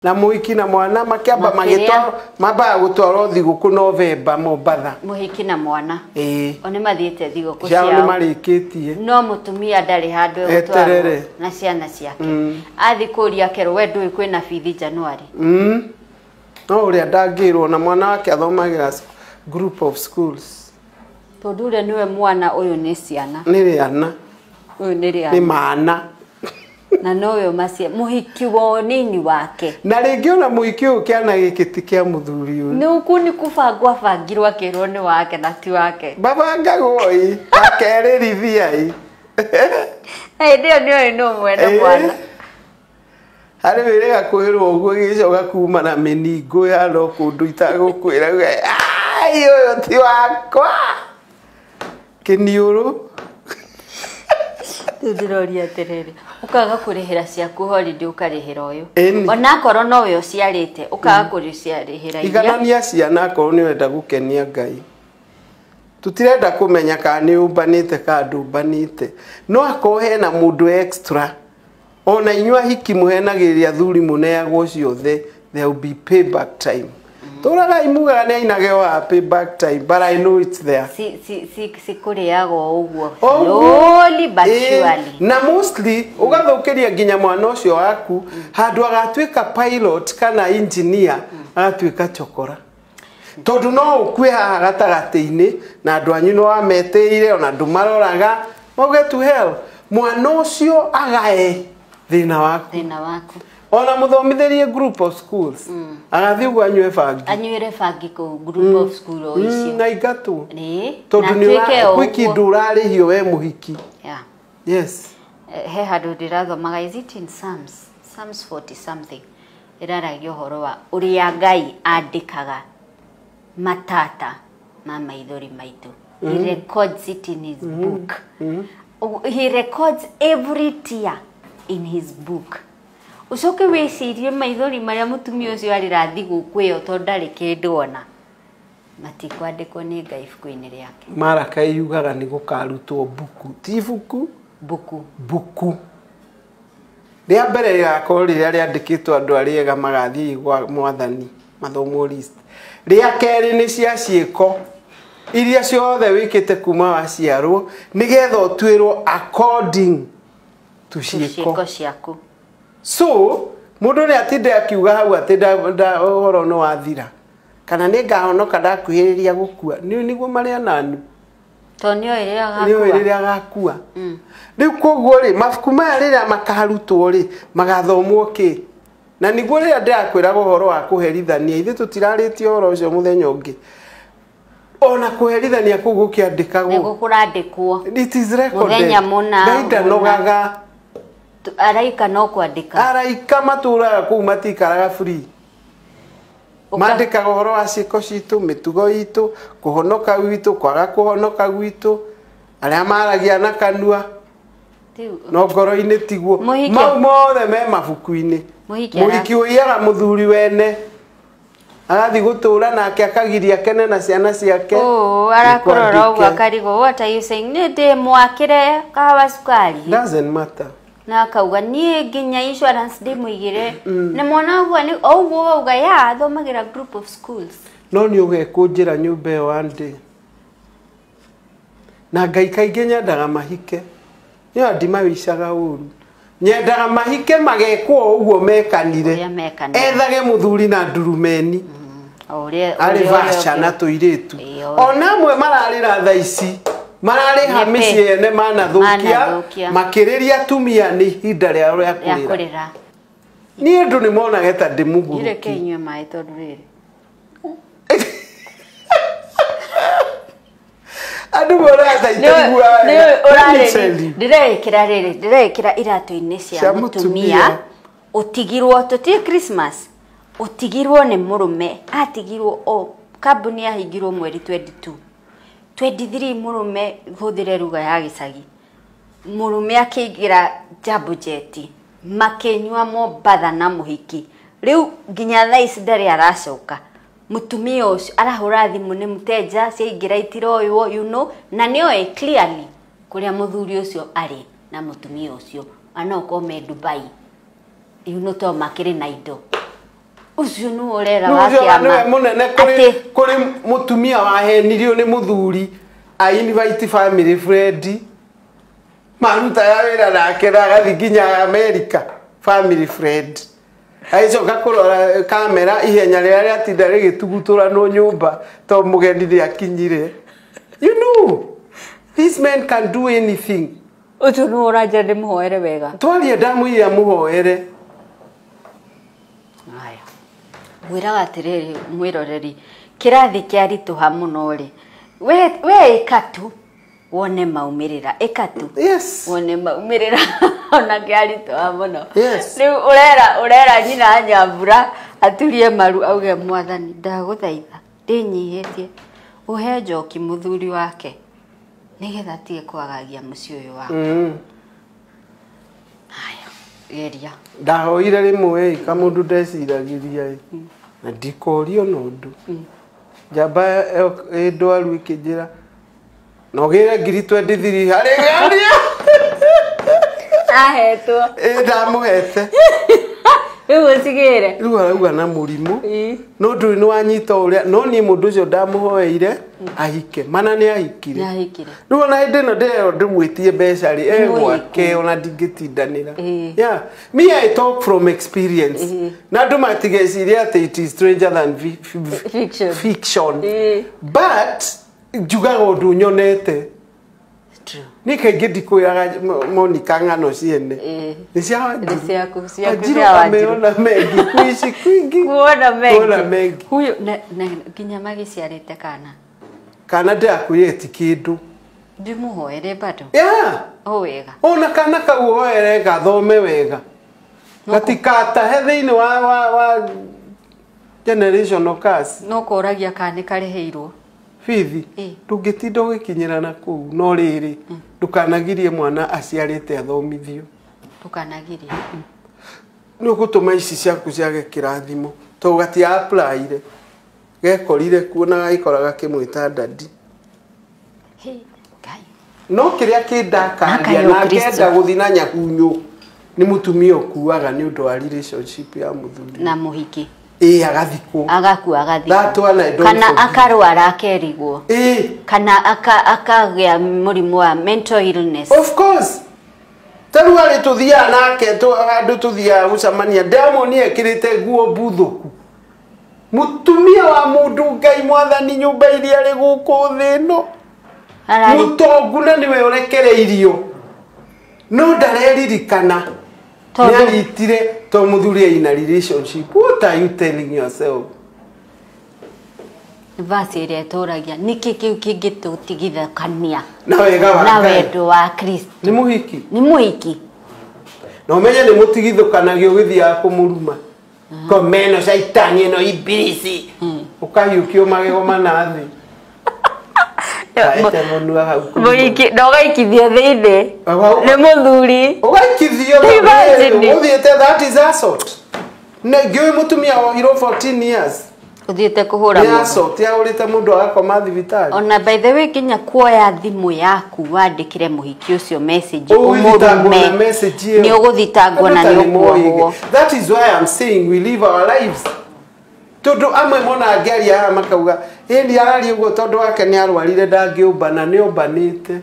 Na mũhiki na mwana makĩamba. Makĩrĩa. Magĩtwarwo, mambaga gũtwarwo thigũkũ Novemba Mombatha. Mũhiki na mwana. Ĩĩ. O nĩ mathiĩte thigũkũ ciao nĩ ciao. Marĩkĩtie. No mũtumia ndarĩ handũ Eterere. egũtwarwo na ciana ciake. Athi kũria kerwo, we ndũĩ kwĩna bithi Januari. No ũrĩa ndangĩrwo na mwana wake athomagĩra group of schools. Tondũ ũrĩa nĩwe mwana, ũyũ nĩ ciana. Nĩ rĩana. Ũyũ nĩ nĩ rĩana. Mana. Na nowe macia mũhiki wa nini wake. Na rĩngĩ ona mũhiki ũyũ, kĩana gĩkĩ ti kĩa mũthuri ũyũ. Nĩ ũkũ nĩ kũbangwo abangirwo akĩrwo nĩ wake na ti wake. Babangagwo ĩ akerĩrithia ĩ. Hĩndĩ ĩyo nĩoĩ nũ mwene mwana. Harĩ wĩrĩga kwĩrwo ũguo gĩcoka kuma na mĩningũ ya no kũndũ itagũkwĩra uge, "Ai, ũyũ ti wakwa kĩniũrũ." Rĩu ndĩroria atĩrĩrĩ, ũkaga kũrĩhĩra ciaku holiday, ũkarĩhĩra ũyũ. Ĩni. Onakorwo nowe ũciarĩte, ũkaga kũrĩciarĩhĩra iria. Iganania ciana akorwo nĩ ũrenda gũkenia Ngai. Tũtirenda kũmenya kana nĩ ũmbanĩte kana ndũmbanĩte, no akorwo hena mũndũ extra, ona inyuĩ ahiki mũhenagĩrĩria athuri mũneagwo ciothe, there will be payback time. Tũragai mugaga nĩ ainage wa payback time, but I know it's there. Cikũrĩagwo ũguo. Ũguo. Slowly but Ĩĩ, surely. Na mostly ũgathũkĩria nginya mwana ũcio waku, handũ agatuĩka pilot kana engineer, agatuĩka chokora, tondũ no ũkue haha gatagatĩ-inĩ na andũ anyu nĩ wametĩire ona ndũmaroraga, mauge to hell, mwana ũcio agae thĩna waku. Thĩna waku. Ona mũthomithĩrie group of schools, agathiĩ ũguo anyue bangi. Anyuĩre bangi kũu group of school o icio. Na ingatwo. Ĩĩ, tondũ na nĩ atuĩke o gwĩ kĩndũ ũguo. ũrarĩhio we mũhiki. Yeah. Yes. He handũ ndĩrathomaga, is it in Psalms 40 something, ĩraragia ũhoro wa ũrĩa Ngai andĩkaga matata ma maithori maitũ. He records it in his book. He records every tear in his book. Ũcoke wĩcirie maithori marĩa mũtumia ũcio arĩra thigũkũ ĩyo, tondũ ndarĩ kĩndũ ona matikwandĩkwo nĩ Ngai ibuku-inĩ rĩake. Maraka yugaga nĩ gũkarutwo mbuku, ti ibuku. Mbuku. Mbuku rĩa mbere rĩgakorwo rĩrĩa rĩandĩkĩtwo andũ arĩa ega magathiĩ gwa mwathani mathomwo list. Rĩa kerĩ nĩ cia ciĩko iria ciothe wĩkĩte kuma waciarwo, nĩgetha ũtuĩrwo according to ciĩko. Ciĩko ciaku. So mũndũ nĩ atinde akiuga hau atĩ ũhoro nĩ wathira kana nĩ ngahonoka ndakuhĩrĩria gũkua, nĩ nĩguo marĩa nanu. Tondũ nĩoĩ rĩrĩa nĩ ũĩ agakua. Rĩrĩa agakua rĩu. Koguo rĩ, mabuku maya rĩrĩa makarutwo rĩ, magathomwo kĩ? Na nĩguo rĩrĩa ndĩrakwĩraga ũhoro wa kũherithania, ithuĩ tũtirarĩtie ũhoro ũcio mũthenya ũngĩ, ona kũherithania kũu gũkĩandĩkagwo. Nĩguo kũrandĩkwo. It is recorded. Mũthenya mũna, Ngai ndanogaga. Araika no kwandĩka. Araika matũraga kũu, matikaraga free. Mandĩkaga ũhoro wa ciĩko citũ, mĩtugo itũ, kũhonoka gwitũ, kwaga kũhonoka gwitũ, arĩa maragia na kanua no ngoro-inĩ tiguo. Mau mothe me mabuku-inĩ. Mũhiki Mũhiki ũiyaga mũthuri wene agathiĩ gũtũra nake, akagiria kene na ciana ciake. Oh, arakũrora ũguo. Nĩkwandĩke. Akarigwo, "What are you saying?" Nĩ ndĩ mwakĩre kahawa cukari. Doesn't matter. Na akauga niĩ nginya insurance ndĩmũigĩre na mwana ũguo nĩ o ũguo wauga ya athomagĩra group of schools. No nĩ ũgekũnjĩra nyũmba ĩyo one day, na Ngai kaingĩ nyendaga mahike, nĩ ndimawicaga ũru, nyendaga mahike magekwo o ũguo mekanire. Ũrĩa mekanire. Ethage mũthuri na ndurumeni. O ũrĩa arĩ ũrĩa vaca na ũrĩa tũirĩtu. Ĩĩ, o- Ona amwe mararĩra thaa ici mararĩha Nĩpĩ. mĩciĩ ene manathũkia. Manathũkia. Makĩrĩria atumia nĩ ihinda rĩao rĩa rĩa kũrĩra. Kũrĩra. Niĩ andũ nĩ monage ta ndĩ Ireke mũgũrũki. inyue maĩ tondũ rĩrĩ Andũ monaga ta itaiguaga wega. Let me tell you. Ndĩreĩkĩra rĩrĩ, ndĩreĩkĩra iratũ-inĩ cia Cia mũtumia mũtumia. Ũtigirwo tũtirĩ Christmas, ũtigirwo nĩ mũrũme, atigirwo o kambuni yahingirwo mweri 22 23, mũrũme, hũthĩre ruga ya gĩcagi, mũrũme akĩingĩra Jambo Jet makĩnyua Mombatha na mũhiki. Rĩu nginya thaa ici ndarĩ aracoka. Mũtumia ũcio arahũra thimũ nĩ mũtenja ciaingĩra itiroywo, na nĩoĩ clearly kũrĩa mũthuri ũcio arĩ na mũtumia ũcio, anokorwo me Dubai, to makĩrĩ na indo. Ucio nĩ ũrera wa kĩama. Nĩwe mũnene kũrĩ mũtumia wahenirio nĩ mũthuri a invite family friend maruta ya wĩra nake na agathiĩ nginya America family friend agĩcoka kũrora kamera ihenya rĩrĩa rĩatinda rĩgĩtugutũranwo nyũmba to mũgeni nĩakinyire. You know, these men can do anything. Ũcio nĩ ũranjĩra ndĩmũhoere wega. Twaria ndamwĩrire amũhoere. Haya. Ngwĩraga atĩrĩrĩ mwĩroreri, kĩrathi kĩaritũha mũno rĩ, we ĩka tu wone maumĩrĩra, ĩka tu. Yes. Wone maumĩrĩra ona kĩaritũha mũno. Yes. Rĩu ũrera nyina Nyambura aturie maru auge mwathani ndagũthaitha ndĩnyihĩtie ũhe Njoki mũthuri wake nĩgetha atige kwagagia mũciĩ ũyũ wakwa. Haya, geria. Ndahoire rĩmwe kamũndũ ndeciragĩria na ndikorio na ũndũ. Njamba ĩ ndwaru ĩkĩnjĩra na ũgĩre ngiri 23 harĩ geria. Ahetwo. Ĩ ndamũhete. Rĩu ũcigĩre. Rĩu arauga na mũrimũ. No ndũrĩ nĩ wanyita ũrĩa no niĩ mũndũ ũcio ndamũhoeire ahike mana nĩ ahikire. Nĩ ahikire. Rĩu ona hĩndĩ ĩno ndĩrerwo ndĩmwĩtie mbeca rĩ egwake ona ndingĩtindanĩra. Yeah. Me I talk from experience. Na andũ matigecirie atĩ it is stranger than fiction. Fiction. But njugaga ũndũ nyonete. Nĩ kaingĩ ndikwĩraga Monica ng'ano ciene. Nĩ cia Wanjiru. Nĩ ciaku cia Wanjiru. Ameona mengi kuici kwingi. Kuona mengi. Kuona mengi. Huyu na nginya magĩciarĩte kana. Kana ndĩrakwĩrire ti kĩndũ. Ndĩmũhoere bado. Yeah. O wega. Ona kana kau ũhoere gathome wega. Gatikatahe thĩinĩ wa generational curse. No kũragia kana nĩ karĩhĩirwo. Bithi ndũngĩtinda ũgĩkinyĩra na kũu no rĩrĩ ndũkanagirie mwana aciarĩte athomithio. Ndũkanagirie. Nĩ ũgũtũma ici ciaku ciage kĩrathimo tondũ gatia apply-ire gekorire kuo na gagĩkora gakĩmwĩta dadi. No kĩrĩa kĩndakaria na ngenda gũthiĩ na nyahunyũ nĩ mũtumia ũkuaga nĩ ũndũ wa relationship ya mũthuri na mũhiki. Ĩ agathikwo. Agakua agathikwo. That one I don't kana forgive. Akarwara akerigwo. Ĩ kana akagĩa mũrimũ wa mental illness. Of course. Tarĩu arĩ tũthiaga nake handũ tũthiaga gũcemania ndĩramuonia ekĩrĩte nguo mbuthũku. Mũtumia wa mũndũ Ngai mwathani nyũmba iria arĩ gũkũ thĩ ĩno. Mũtongu na nĩwe ũrekereirio. No ndareririkana. Nĩaritire to mũthuri aina relationship. What are you telling yourself? Verse ĩrĩa ĩtũragia nĩkĩ kĩu kĩngĩtũtigithũkania na wega wa na wendo wa Kristo. Nĩ mũhiki. Nĩ mũhiki. Na ũmenye nĩ mũtigithũkanagio ũgĩthiaga kũmũruma. Komeno shaitani ĩno ibilisi. Ũkahiũkio magego mana thĩ. Mũhiki na ũgaikithio thĩinĩ. Nĩ mũthuri. Ũgaikithio ũthiĩte that is assault. Ngĩũĩ mũtumia wohirwo 14 years. Ũthiĩte kũhũra mũndũ. Nĩ assault yahũrĩte mũndũ agakoma thibitarĩ. Ona by the way nginya kuoya thimũ yaku wandĩkĩre mũhiki ũcio message ũmũrume. Nĩ ũgũthitangwo na nĩ ũkuohwo. That is why I'm saying we live our lives. Tondũ amwe mona angĩaria haha makauga ĩni araria ũguo tondũ wake nĩ arwarire ndangĩũmbana nĩ ombanĩte.